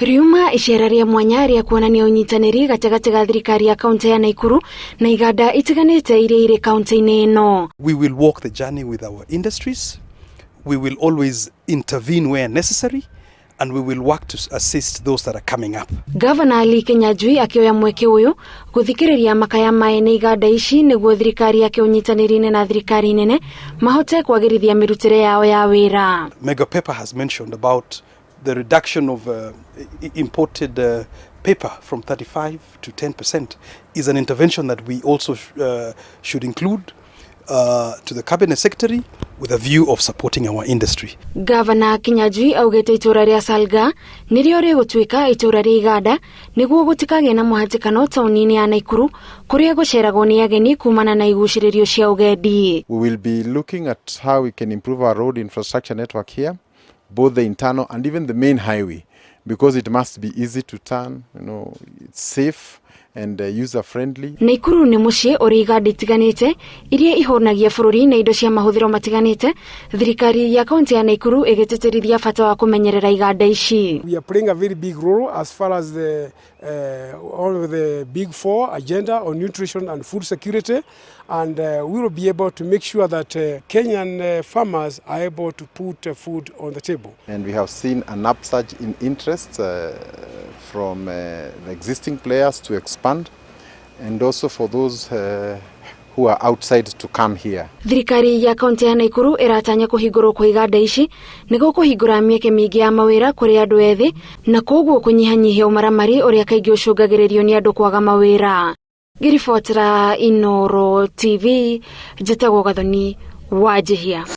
Riuma icera rĩa mwanya rĩa kuonania ũnyitanĩri gatagatĩ ga thirikari ya kaunti ya Naikuru na iganda itiganĩte iria irĩ kaunti-inĩ ĩno. We will walk the journey with our industries. We will always intervene where necessary, and we will work to assist those that are coming up. Gavana Ali Kinyanjui akĩoya mweke ũyũ gũthikĩrĩria makaya ma ene iganda ici nĩguo thirikari yake ũnyitanĩri-inĩ na thirikari nene mahote kwagĩrithia mĩrutĩre yao ya wĩra. Mega Pepper has mentioned about the reduction of imported paper from 35 to 10% is an intervention that we also should include to the cabinet secretary with a view of supporting our industry. Gavana Kinyanjui augĩte itũra rĩa Salga nĩrĩo rĩgũtuĩka itũra rĩa iganda nĩguo gũtikagĩe na mũhatĩkano taũni-inĩ ya Naikuru kũrĩa gũceragwo nĩ ageni kumana na igucĩrĩrio cia ũgendi. We will be looking at how we can improve our road infrastructure network here, both the internal and even the main highway, because it must be easy to turn, it's safe and user friendly. Naikuru nĩ mũciĩ ũrĩ iganda itiganĩte iria ihũnagia bũrũri na indo cia mahũthĩro matiganĩte, thirikari ya kaunti ya Naikuru ĩgĩtĩtĩrithia bata wa kũmenyerera iganda ici. We are playing a very big role as far as the all of the big four agenda on nutrition and food security, and we will be able to make sure that Kenyan farmers are able to put food on the table. And we have seen an upsurge in interest from the existing players to expand, and also for those who are outside to come here. Thirikari ya kaunti ya Naikuru ĩratanya kũhingũrwo kwa iganda ici nĩguo kũhingũra mĩeke mĩingĩ ya mawĩra kũrĩ andũ ethĩ na koguo kũnyihanyihia ũmaramari ũrĩa kaingĩ ũcũngagĩrĩrio nĩ andũ kwaga mawĩra. Ngĩribotera Inooro TV, njĩtagwo Gathoni Wanjihia.